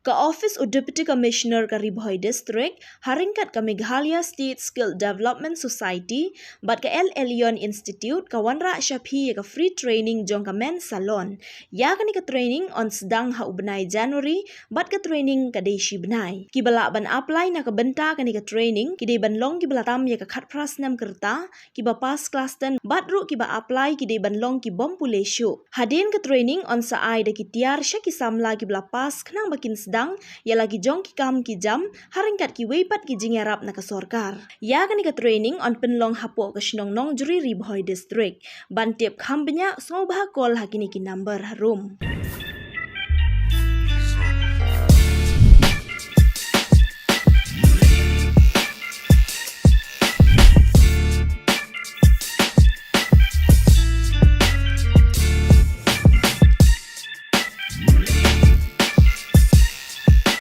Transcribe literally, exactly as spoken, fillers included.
Ka office u Deputy Commissioner ka Ri Bhoi District, ha ryngkat ka Meghalaya State Skill Development Society bad ka El Elyon Institute, ka wanrah sha phi ïa ka free training jong ka men salon. Ïa kane ka training yn sdang ha u bnai January bad ka training ka dei shi bnai. Kiba lah ban apply na ka bynta kane ka training ki dei ban long kiba la tam ïa ka khatphra snem ka rta, kiba pass klas ten bad ruh kiba apply ki dei ban long ki bym pule shuh. Hadien ka training yn sa ai da ki tiar sha ki samla kiba la pass khnang ba kin sdang ïa la ki jong ki kam ki jam ha ryngkat kiwei pat ki jingïarap na ka sorkar. Ïa kane ka training yn pynlong hapoh ka shnong Nongjri, Ri Bhoi District. Ban tip kham bniah, sngewbha call ha kine ki number harum.